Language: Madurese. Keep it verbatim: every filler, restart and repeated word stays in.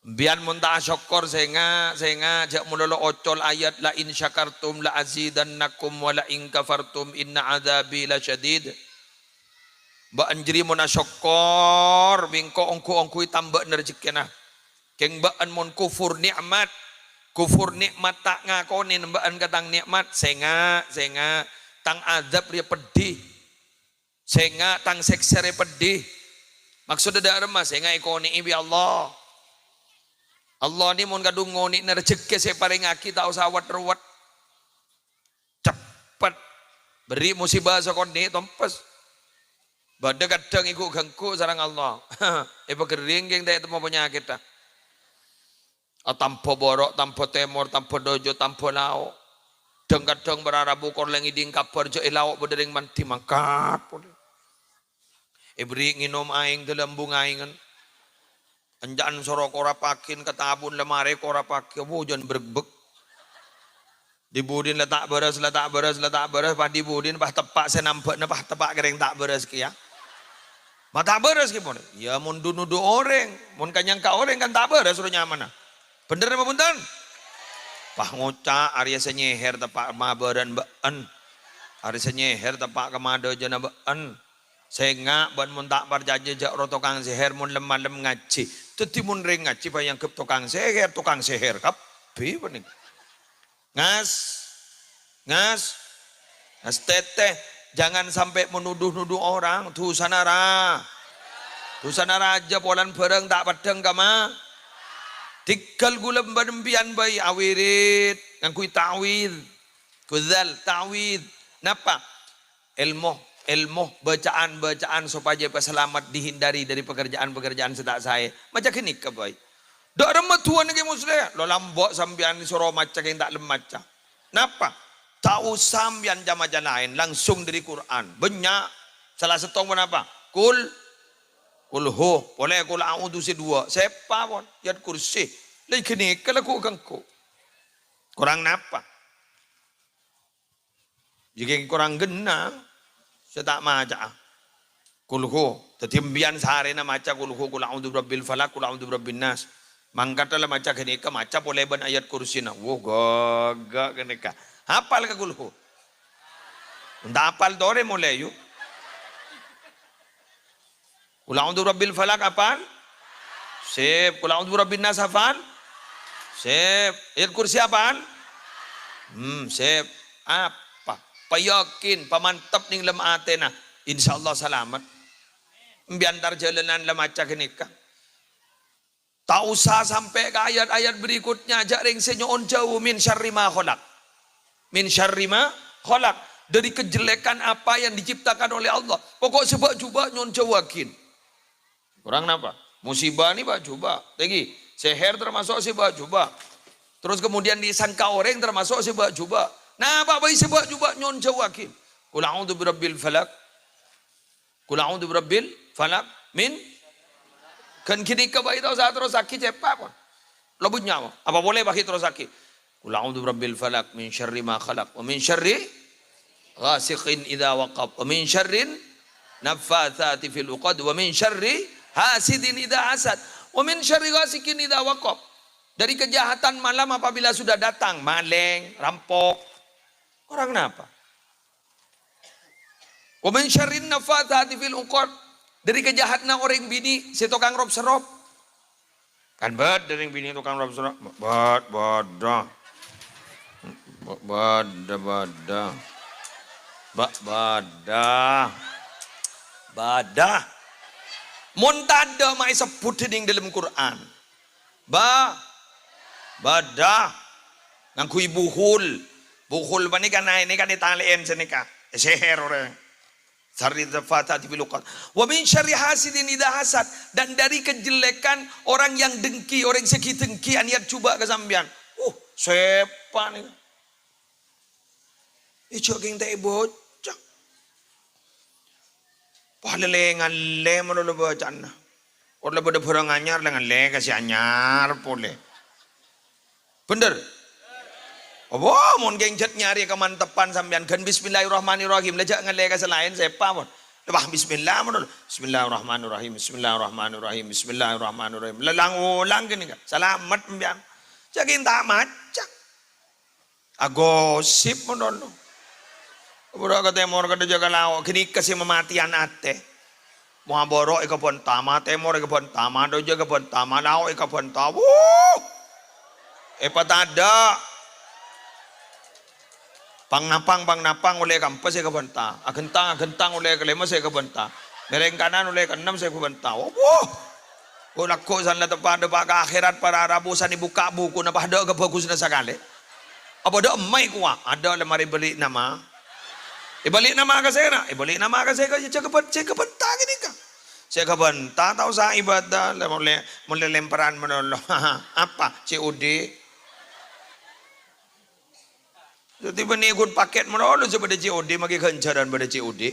Empiyan mon ta' asokkor, sènga', sènga', jhâ' malolo ocol ayat, "La in syakartum la azidannakum wa la in kafartum inna adzabi lasyadid." Bâ'ân jârèya mon asokkor, bi' engko' ongghu-ongghu ètambâ'âna rejhekkèna. Kèng bâ'ân mon kufur nè'mat, kufur nè'mat ta' ngakonè bâ'ân ka tang nè'mat, sènga', sènga', tang adzâb rèya peddhi. Sènga' tang sèksa rè peddhi. Maksodda dâ' remma? Sènga' èkonè'è bi' Allah. Allah nè mon kadhung ngonè'na rejhekkè sè èparèngaghi ta' osa wet-rowet. Ceppet. Berri' musibâ sakonè' tompes. Bâdâ kadhâng èghu-ghânggu sareng Allah. Èpaghering kèng ta' ètemmo panyakèdda. Atamba bârâ', tamba tèmor, tamba dâjâ, tamba lao'. Dhâng-kadhâng para rabu kor la ngèdhing kabhâr jâ' è lao' bâdâ rèng mandhi mangkat polè. Èberri' ngènom aèng dâlem bungngèn. Ènca'na soro korapaghin ka tabun, la marè korapaghi, abo, jân brekbek. Dhi-budhina la ta' bârâs, la ta' bârâs, la ta' bârâs, pas dhi-budhina pas teppa' sè nambâ'na, pas teppa' kèrèng ta' bârâs kèya. Ma' ta' bârâs kèya mon. Iyâ, mon du-nudu orèng, mon ka-nyangka orèng kan ta' bârâs ro nyamana. Bhender apa bhunten? Pas ngoca', arèya sè nyèhèr teppa' ka bârâ'na bâ'ân. Arèya sè nyèhèr teppa' ka dâjâna bâ'ân. Sènga' bâ'ân mon ta' parcajâ jâ' ro tokang sèhèr mon lem-malem ngajhi. Dhâddhi mon rèng ngajhi pas èangghep tokang sèhèr, tokang sèhèr kabbhi panèka. Ngas. Ngas. Ngas tètè. Jangan sampai menuduh-nuduh orang. Dusana ra-, dusana rajâ polana bhârâng ta' peddhâng ka ma-, Tèngghâl ghulâ bân empiyan bhâi awirid ngangghuy ta'widz. Ghazal, ta'widz. Napa? Èlmo, èlmo, bâcaan-bâcaan sopajâ èpasalamet, dihindari dâri pekerjaan-pekerjaan sè ta' saè. Maca ghânèka bhâi. Dâ' remma du'âna Kè Musleh, lo lambâ' sampèyan soro maca kèng ta' lem maca. Napa? Ta' osa sampèyan ca-maca laèn, langsung dâri Qur'an. Bânnya'. Sala sèttong ponapa? Kul, kulhu. Polè kul a'udzu sè duwâ'. Sèpa pon? Ayat Kursi. La ghânèka la ghu-ghânggu. Korang napa? Jâ' kèng korang ghenna sè ta' maca'a. Kulhu. Dhâddhi empiyan sarèna maca kulhu, kul a'udzu birabbil falaq, kul a'udzu birabbin nas. Mangkada la maca ghânèka, maca polè bân ayat kursina. Wo, ghâghâ ghânèka. Hafal ka kulhu? Mon ta' hafal torè molè, yu. Kul a'udzu birabbil falaq apal? Sip. Kul a'udzu birabbin nas apal? Sip. Ayat kursi apal? Hmm, sip. Apa? Payakin, pamantep neng lem atèna. Insyaallah salamet. Empiyan tar jhâlânan la maca ghânèka. Ta' osa sampè' ka ayat-ayat berikutnya, jâ' rèng sè nyo'on jhâu, min syarri ma khalaq. Min syarri ma khalaq. Dari kejelekan apa yang diciptakan oleh Allah. Pokok sè bâ' jhubâ' nyo'on jhâuwâghin. Korang napa? Musibah ni bâ' jhubâ'. Lagi, sèhèr termasuk sè bâ' jhubâ'. Terus kemudian disangka orèng termasuk sè bâ' jhubâ'. Napa bhâi sè bâ' jhubâ' nyo'on jhâuwâghin. Kul a'udzu birabbil falaq. Kul a'udzu birabbil falaq min, kan ghânèka bhâi ta' osa terrossaghi, cèpa' pon. Lo bânnya', apa polè bhâi terrossaghi. Kul a'udzu birabbil falaq min syarri ma khalaq wa min syarri ghasiqin idza waqab wa min syarrin naffatsati fil uqad wa min syarri hasidin idza hasad wa min syarri ghasiqin idza waqab. Dari kejahatan malam apabila sudah datang, malèng, rampok. Korang napa? Wa min syarrin naffatsati fil uqad. Dari kejahadna orèng binè' sè tokang rop-serrop. Kan bâdâ orèng binè' tokang rop-serrop. Bâd-, bâdâ. Ba-, bâdâ, bâdâ. Ba-, bâdâ. Bâdâ. Mon tadâ' ma' èsebbhut è dâlem Qur'an. Ba-, bâdâ. Ngangghuy buhul. Buhul panèka naènè kan ètalè'èn sanèka. Èsèhèr orèng. Syarri naffatsati fil uqad. Wa min syarri hasidin idza hasad. Dan dari kejelekan orang yang dengki, orèng sè ghi-, dengki, aniat jhubâ' ka sampèyan. Uh, sèpa' nèka. È jhâ' kèng ta' èbâca. Wah, lè-, ngallè malolo bâca'anna. Kor la bâdâ bhârâng anyar, lè-, ngallè ka sè anyar polè. Bhender? Apa mon kèng jhât nyarè kamantepan sampèyan, ghân Bismillahirrahmanirrahim, la jhâ' ngallè ka sè laèn, sèpa pon. Wah, bismillah, mon-, bismillahirrahmanirrahim, bismillahirrahmanirrahim, bismillahirrahmanirrahim. Lè lang-olang ghânèka, salamet sampèyan. Jhâ' ghi' ta' maca. Aghosip mon-, mon-. Buru ka tèmor, ka dhâjâ, ka lao', ghânèka sè mamatèyan atè. Mon abârâ' èkabhânta, ma tèmor èkabhânta, ma dhâjâ èkabhânta, ma lao' èkabhânta. Wuh! Èpatadâ'. Pang-napang, pang-napang ollè ka empa' sè èkabhânta. Aghentang, aghentang ollè ka lèma' sè èkabhânta. Mèrèng kanan ollè ka ennem sè èkabhânta. Wuh! Kok lagghu' san la teppa' dâpa' ka akhèrat, para rabu san èbukka' bukuna, pas tadâ' kabhâghusânna sakalè. Apa tadâ' emma' kowa? Tadâ', la marè bâli' nama. Èbâli' nama ka sèra? Èbâli' nama ka sè ka-, sè kabhân-, sè kabhânta ghânèka. Sè kabhânta ta' osa ibadah, la mon lè-, mon lè-, lèmparan malolo. Apa? C O D. Dhâddhi bânnè ghun pakèt malolo sè bâdâ C O D, maghi ghânjhârân bâdâ C O D.